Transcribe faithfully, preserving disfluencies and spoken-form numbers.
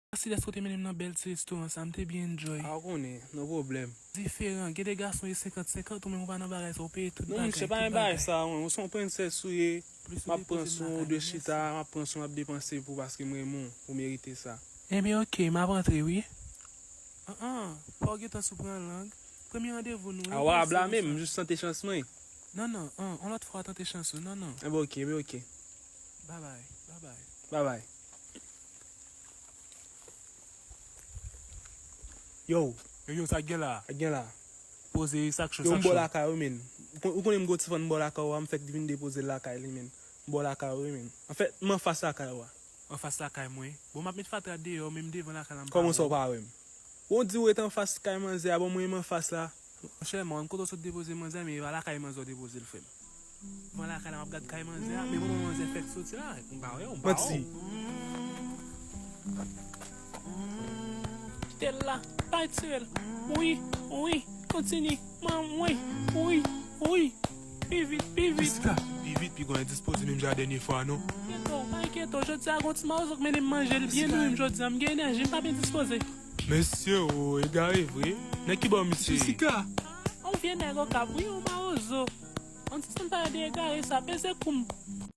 Mèsi dèske w te mennen m nan bèl ti restoran sa, m te byen enjoy. A w konnen, no pwoblèm. Diferan, gen de gason e senkant senkant, ou menm ou pa nan bagay sa, ou peye tout Non, bagay, monchè, pa tout yon bagay bagay. Sa, mwen. Ou se yon prensès ou ye. Plis ou M ap pran depoze m swen ou lakay de mwen, chita, mèsi. M ap pran swen w, m ap depanse pou paske m renmen w, ou merite sa. Ebyen, oke, m ap antre, wi. An, an, pa w gentan sou pran lang. Premye randevou nou, wi, A w ap prensè la ou menm, sa. Jis tante chans mwen. Non, non, an, yon lòt fwa tante chans ou, non, non. Ebyen, oke, ebyen, oke. Babay, babay. Babay. Yo, Yo, yo, sa k gen la? a gen la. Poze, sa k cho, Yo, sa m k bò cho. Lakay ou, men. Ou kon- ou konnen m gen yon ti fanm bò lakay ou a, m fèk vin depoze l lakay li, men. M bò lakay ou, men. Anfèt, m anfas lakay ou a. Anfas lakay mwen. Bon, m ap met fatra deyò, men m devan lakay la, m pa Kòman sa w wè w. Pa wè m? Bon, w di w rete anfas kay manzè a, bon, mwen menm anfas la. Monchè, mwen, kote w sot depoze manzè, men e pa lakay manzè w depoze l, frè m. Mwen lakay la, m ap gad kay manzè a, men moman manzè fèk soti la, m pa wè w, m pa wè Manti. w. Kite l la, pa retire l. Wi, wi, kontinye. Man, wi, wi, wi. Pi vit, pi vit. Jessica, pi vit, pi gon endispoze menm jan dènye fwa, non? Enkyete w, pa enkyete w. Jodi a, gon ti mawozo k mennen m manje l byen dou, jodi a, m gen enèji, m pa byen dispoze. Mesye, ou egare vre. Nan ki bò misye ye? Jessica! On vye nèg okap, wi, on mawozo. On ti sann pale de egare sa, peze kou m.